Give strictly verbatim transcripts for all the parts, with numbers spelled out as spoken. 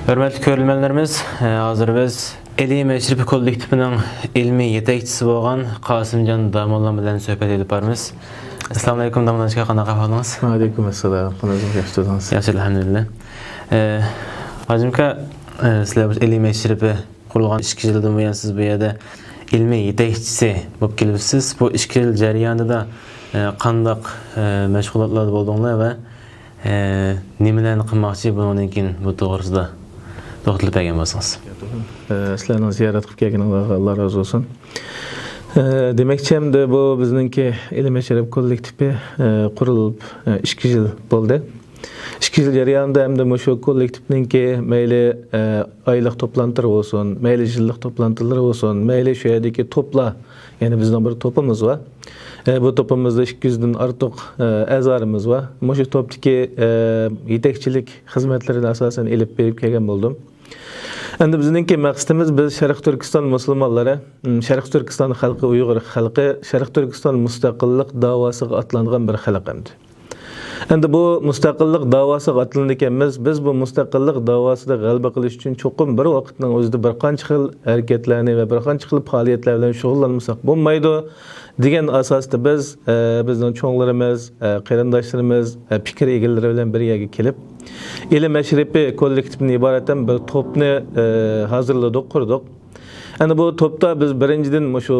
ھۆرمەتلىك كۆرۈرمەنلىرىمىز، ھازىر بىز ئىلىم ئەشرىپى كوللېكتىپىنىڭ ئىلمىي يېتەكچىسى بولغان قاسىمجان داموللام بىلەن سۆھبەت ئېلىپ بارىمىز. ئەسسالامۇئەلەيكۇم، داموللام ئاكا، قانداق ئەھۋالىڭىز؟ ۋەئەلەيكۇم ئەسسالام، قانداق، ياخشى تۇردىڭىز؟ ياخشى، ئەلھەمدۇلىللا. ئە، قاسىم ئاكا، ئە، سىلەر بۇ ئىلىم ئەشرىپى قۇرۇلغان ئىككى يىلدىن بۇيان سىز بۇ يەردە ئىلمىي يېتەكچىسى بولۇپ كېلىپسىز. بۇ ئىككى يىل جەريانىدا، ئە، قانداق، ئە، مەشغۇلاتلاردا بولدۇڭلار ۋە، ئە، نېمىلەرنى قىلماقچى؟ بۇنىڭدىن كېيىن بۇ توغرىسىدا توختىلىپ بەرگەن بولسىڭىز. ئە، سىلەرنىڭ زىيارەت قىلىپ كەلگىنىڭلارغا ئاللا رازى بولسۇن. ئە، دېمەكچى، ئەمدى بۇ بىزنىڭكى ئىلىم ئەشرەپ كوللېكتىپى، ئە، قۇرۇلۇپ، ئە، ئىككى يىل بولدى. ئىككى يىل جەريانىدا ئەمدى مۇشۇ كوللېكتىپنىڭكى مەيلى، ئە، ئايلىق توپلانتىلىرى بولسۇن، مەيلى يىللىق توپلانتىلىرى بولسۇن، مەيلى شۇ يەردىكى توپلار، يەنى بىزنىڭ بىر توپىمىز بار. ئە، بۇ توپىمىزدا ئىككى يۈزدىن ئارتۇق، ئە، ئەزالىرىمىز بار. مۇشۇ توپتىكى، ئە، يېتەكچىلىك خىزمەتلىرىنى ئاساسەن ئېلىپ بېرىپ كەلگەن بولدۇم. ئەمدى بىزنىڭكى مەقسىتىمىز، بىز شەرقىي تۈركىستان مۇسۇلمانلىرى، م، شەرقىي تۈركىستان خەلقى، ئۇيغۇر خەلقى شەرقىي تۈركىستان مۇستەقىللىق داۋاسىغا ئاتلانغان بىر خەلق ئەمدى. ئەمدى بۇ مۇستەقىللىق داۋاسىغا ئاتلىنىدىكەنمىز. بىز بۇ مۇستەقىللىق داۋاسىدا غەلىبە قىلىش ئۈچۈن چوقۇم بىر ۋاقىتنىڭ ئۆزىدە بىر قانچە خىل ھەرىكەتلەرنى ۋە بىر قانچە خىل پائالىيەتلەر بىلەن شۇغۇللانمىساق بولمايدۇ، دېگەن ئاساستا بىز، ئە، بىزنىڭ چوڭلىرىمىز، ئە، قېرىنداشلىرىمىز، ئە، پىكىر ئىگىلىرى بىلەن بىر يەرگە كېلىپ، ئىلىم ئەشرىپى كوللېكتىپىدىن ئىبارەت بىر توپنى، ئە، ھازىرلىدۇق، قۇردۇق. ئەنە بۇ توپتا بىز بىرىنچىدىن مۇشۇ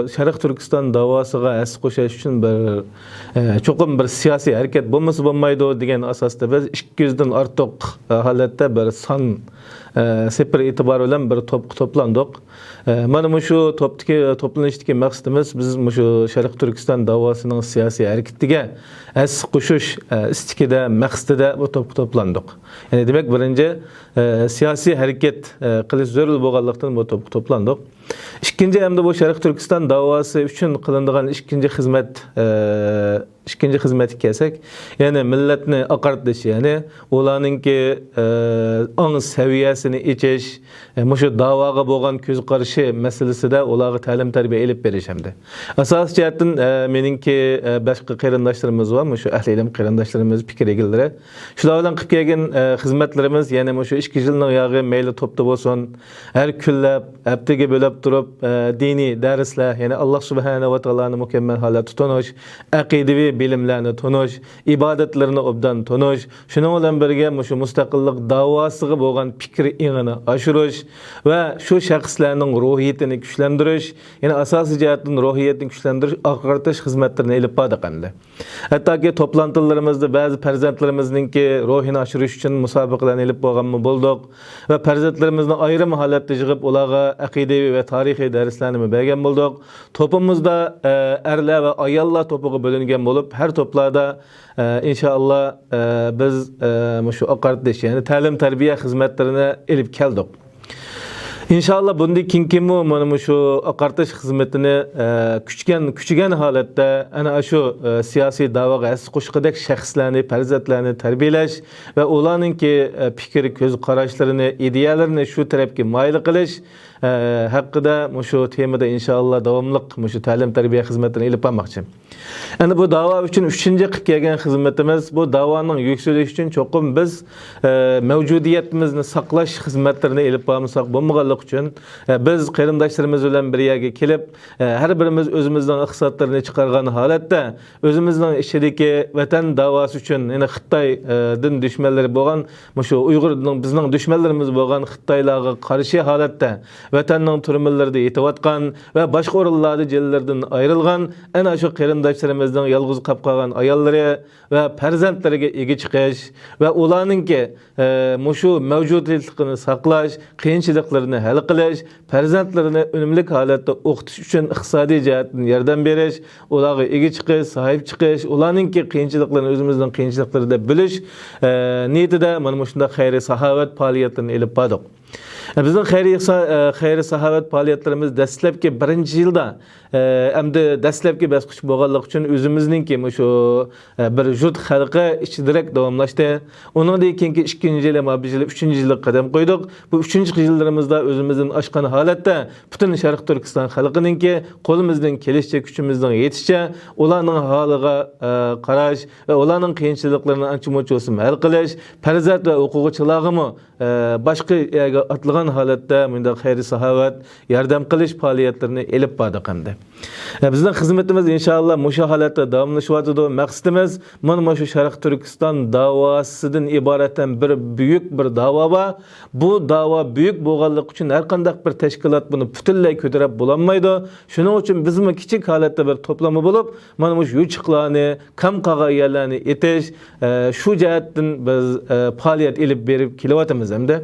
شەرقىي تۈركىستان داۋاسىغا ھەسسە قوشۇش ئۈچۈن بىر، ئە، چوقۇم بىر سىياسىي ھەرىكەت بولمىسا بولمايدۇ دېگەن ئاساستا بىز ئىككى يۈزدىن ئارتۇق، ئە، ھالەتتە بىر سان، ئە، سېپىر ئېتىبارى بىلەن بىر توپقا توپلاندۇق. ئە، مانا مۇشۇ توپتىكى، توپلىنىشتىكى مەقسىتىمىز، بىز مۇشۇ شەرقىي تۈركىستان داۋاسىنىڭ سىياسىي ھەرىكىتىگە ھەسسە قوشۇش، ئە، ئىستىكىدە، مەقسىتىدە بۇ توپقا توپلاندۇق. يەنى دېمەك، بىرىنچى، ئە، سىياسىي ھەرىكەت، ئە، قىلىش زۆرۈر بولغانلىقتىن بۇ توپقا توپلاندۇق. ئىككىنچى، ئەمدى بۇ شەرقىي تۈركىستان داۋاسى ئۈچۈن قىلىنىدىغان ئىككىنچى خىزمەت، ئە، ئىككىنچى خىزمەتكە كەلسەك، يەنى مىللەتنى ئاقارتىش، يەنى ئۇلارنىڭكى، ئە، ئاڭ سەۋىيەسىنى ئېچىش، ئە، مۇشۇ داۋاغا بولغان كۆز قارىشى مەسىلىسىدە ئۇلارغا تەلىم-تەربىيە ئېلىپ بېرىش ھەمدە ئاساسىي جەھەتتىن، ئە، مېنىڭكى، ئە، باشقا قېرىنداشلىرىمىز بار، مۇشۇ ئەھلى ئىلىم قېرىنداشلىرىمىز، پىكىر ئىگىلىرى. شۇلار بىلەن قىلىپ كەلگەن، ئە، خىزمەتلىرىمىز، يەنى مۇشۇ ئىككى يىلنىڭ ياغى مەيلى توپتا بولسۇن، ھەر كۈنلەپ، ھەپتىگە بۆلۈپ تۇرۇپ، ئە، دىنىي دەرسلەر، يەنى ئاللا سۇبھانەھۇ ۋە تائالانى مۇكەممەل ھالەتتە تونۇش، ئەقىدىۋى بىلىملەرنى تونۇش، ئىبادەتلىرىنى ئوبدان تونۇش، شۇنىڭ بىلەن بىرگە مۇشۇ مۇستەقىللىق داۋاسىغا بولغان پىكىر ئېڭىنى ئاشۇرۇش ۋە شۇ شەخسلەرنىڭ روھىيىتىنى كۈچلەندۈرۈش، يەنى ئاساسىي جەھەتتىن روھىيەتنى كۈچلەندۈرۈش، ئاقارتىش خىزمەتلىرىنى ئېلىپ باردۇق ئەمدى. ھەتتاكى توپلانتىلىرىمىزدا بەزى پەرزەنتلىرىمىزنىڭكى روھىنى ئاشۇرۇش ئۈچۈن مۇسابىقىلەرنى ئېلىپ بولغانمۇ بولدۇق ۋە پەرزەنتلىرىمىزنى ئايرىم ھالەتتە يىغىپ، ئۇلارغا ئەقىدىۋى ۋە تارىخىي دەرسلەرنىمۇ بەرگەن بولدۇق. توپىمىزدا، ئە، ئەرلەر ۋە ئاياللار توپىغا بۆلۈنگەن بولۇپ، ھەر توپلاردا، ئە، ئىنشائاللا، ئە، بىز، ئە، مۇشۇ ئاقارتىش، يەنى تەلىم-تەربىيە خىزمەتلىرىنى ئېلىپ كەلدۇق. ئىنشائاللا، بۇندىن كېيىنكىمۇ مانا مۇشۇ ئاقارتىش خىزمىتىنى، ئە، كۈچىگەن، كۈچىگەن ھالەتتە ئەنە ئاشۇ، ئە، سىياسىي داۋاغا ھەسسە قوشقۇدەك شەخسلەرنى، پەرزەنتلەرنى تەربىيەلەش ۋە ئۇلارنىڭكى، ئە، پىكىر، كۆز قاراشلىرىنى، ئىدىيەلىرىنى شۇ تەرەپكە مايىل قىلىش، ئە، ھەققىدە مۇشۇ تېمىدا ئىنشائاللا داۋاملىق مۇشۇ تەلىم-تەربىيە خىزمەتلىرىنى ئېلىپ بارماقچى. ئەنە بۇ داۋا ئۈچۈن ئۈچىنچى قىلىپ كەلگەن خىزمىتىمىز، بۇ داۋانىڭ يۈكسىلىشى ئۈچۈن چوقۇم بىز، ئە، مەۋجۇدىيىتىمىزنى ساقلاش خىزمەتلىرىنى ئېلىپ بارمىساق بولمىغانلىقى ئۈچۈن، ئە، بىز قېرىنداشلىرىمىز بىلەن بىر يەرگە كېلىپ، ئە، ھەر بىرىمىز ئۆزىمىزنىڭ ئىقتىسادلىرىنى چىقارغان ھالەتتە، ئۆزىمىزنىڭ ئىچىدىكى ۋەتەن داۋاسى ئۈچۈن، يەنى خىتاي، ئە، دىن دۈشمەنلىرى بولغان مۇشۇ ئۇيغۇرنىڭ، بىزنىڭ دۈشمەنلىرىمىز بولغان خىتايلارغا قارشى ھالەتتە ۋەتەننىڭ تۈرمىلىرىدە يېتىۋاتقان ۋە باشقا ئورۇنلاردا جېنلىرىدىن ئايرىلغان ئەنە شۇ قېرىنداشلىرىمىزنىڭ يالغۇز قاپ قالغان ئاياللىرى ۋە پەرزەنتلىرىگە ئىگە چىقىش ۋە ئۇلارنىڭكى، ئە، مۇشۇ مەۋجۇدىيەتلىكىنى ساقلاش، قىيىنچىلىقلىرىنى ھەل قىلىش، پەرزەنتلىرىنى ئۈنۈملۈك ھالەتتە ئوقۇتۇش ئۈچۈن ئىقتىسادىي جەھەتتىن ياردەم بېرىش، ئۇلارغا ئىگە چىقىش، ساھىب چىقىش، ئۇلارنىڭكى قىيىنچىلىقلىرىنى ئۆزىمىزنىڭ قىيىنچىلىقلىرى دەپ بىلىش، ئە، نىيىتىدە مانا مۇشۇنداق خەيرىي ساخاۋەت پائالىيەتلىرىنى ئېلىپ باردۇق. بىزنىڭ خەيرىي ئىھسا-، خەيرىي ساخاۋەت پائالىيەتلىرىمىز دەسلەپكى بىرىنچى يىلدا، ئەمدى دەسلەپكى باسقۇچ بولغانلىقى ئۈچۈن ئۆزىمىزنىڭكى مۇشۇ بىر يۇرت خەلقى ئىچىدىرەك داۋاملاشتى. ئۇنىڭدىن كېيىنكى ئىككىنچى يىلى، ما بىر يىلى، ئۈچىنچى يىلىغا قەدەم قويدۇق. بۇ ئۈچىنچى يىللىرىمىزدا ئۆزىمىزدىن ئاشقان ھالەتتە پۈتۈن شەرقىي تۈركىستان خەلقىنىڭكى قولىمىزدىن كېلىشىچە، كۈچىمىزنىڭ يېتىشىچە ئۇلارنىڭ ھالىغا قاراش ۋە ئۇلارنىڭ قىيىنچىلىقلىرىنى ئانچە-مۇنچە بولسىمۇ ھەل قىلىش، پەرزەنت ۋە ئوقۇغۇچىلارغىمۇ باشقا يەرگە ئاتلىغان ھالەتتە مۇنداق خەيرىي ساخاۋەت، ياردەم قىلىش پائالىيەتلىرىنى ئېلىپ باردۇق ئەمدى. بىزنىڭ خىزمىتىمىز ئىنشائاللا مۇشۇ ھالەتتە داۋاملىشىۋاتىدۇ. مەقسىتىمىز مانا مۇشۇ شەرقىي تۈركىستان داۋاسىدىن ئىبارەت ھەم بىر بۈيۈك بىر داۋا بار. بۇ داۋا بۈيۈك بولغانلىقى ئۈچۈن ھەر قانداق بىر تەشكىلات بۇنى پۈتۈنلەي كۆتۈرۈپ بولالمايدۇ. شۇنىڭ ئۈچۈن بىزمۇ كىچىك ھالەتتە بىر توپلىما بولۇپ، مانا مۇشۇ يوچۇقلارنى، كەم قالغان يەرلەرنى ئېتىش، ئە، شۇ جەھەتتىن بىز، ئە، پائالىيەت ئېلىپ بېرىپ كېلىۋاتىمىز ئەمدى.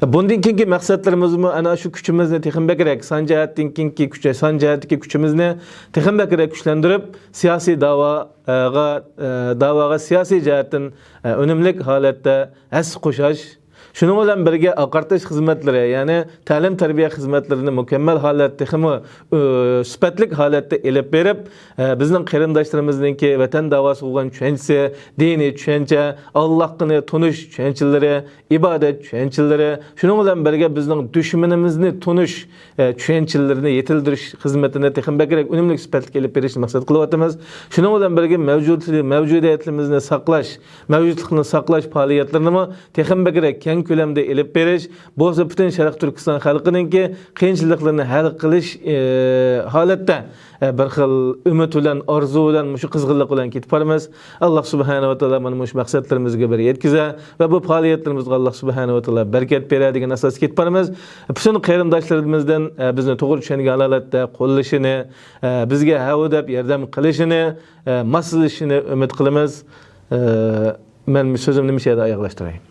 بۇندىن كېيىنكى مەقسەتلىرىمىزمۇ ئەنە شۇ كۈچىمىزنى تېخىمۇ بەكرەك، سان جەھەتتىن كېيىنكى كۈچ، سان جەھەتتىكى كۈچىمىزنى تېخىمۇ بەكرەك كۈچلەندۈرۈپ، سىياسىي داۋاغا، ئە، داۋاغا سىياسىي جەھەتتىن، ئە، ئۈنۈملۈك ھالەتتە ھەسسە قوشاش، شۇنىڭ بىلەن بىرگە ئاقارتىش خىزمەتلىرى، يەنى تەلىم-تەربىيە خىزمەتلىرىنى مۇكەممەل ھالەتتە، تېخىمۇ، ئۆ، سۈپەتلىك ھالەتتە ئېلىپ بېرىپ، ئە، بىزنىڭ قېرىنداشلىرىمىزنىڭكى ۋەتەن داۋاسىغا بولغان چۈشەنچىسى، دىنىي چۈشەنچە، ئاللاھنى تونۇش چۈشەنچىلىرى، ئىبادەت چۈشەنچىلىرى، شۇنىڭ بىلەن بىرگە بىزنىڭ دۈشمىنىمىزنى تونۇش، ئە، چۈشەنچىلىرىنى يېتىلدۈرۈش خىزمىتىنى تېخىمۇ بەكرەك ئۈنۈملۈك سۈپەتلىك ئېلىپ بېرىشنى مەقسەت قىلىۋاتىمىز. شۇنىڭ بىلەن بىرگە مەۋجۇت-، مەۋجۇدىيەتلىرىمىزنى ساقلاش، مەۋجۇتلۇقنى ساقلاش پائالىيەتلىرىنىمۇ تېخىمۇ بەكرەك كەڭ كۆلەمدە ئېلىپ بېرىش، بولسا پۈتۈن شەرقىي تۈركىستان خەلقىنىڭكى قىيىنچىلىقلىرىنى ھەل قىلىش، ئى، ھالەتتە، ئە، بىر خىل ئۈمىد بىلەن، ئارزۇ بىلەن، مۇشۇ قىزغىنلىق بىلەن كېتىپ بارىمىز. ئاللاھ سۇبھانەھۇ ۋە تائالا مانا مۇشۇ مەقسەتلىرىمىزگە بىر يەتكۈزە ۋە بۇ پائالىيەتلىرىمىزگە ئاللاھ سۇبھانەھۇ ۋە تائالا بەرىكەت بېرە دېگەن ئاساستا كېتىپ بارىمىز. پۈتۈن قېرىنداشلىرىمىزدىن، ئە، بىزنى توغرا چۈشەنگەن ھالەتتە قوللىشىنى، ئە، بىزگە ھەۋە دەپ ياردەم قىلىشىنى، ئە، ماسلىشىشىنى ئۈمىد قىلىمىز. ئە، مەن سۆزۈمنى مۇشۇ يەردە ئاياغلاشتۇراي.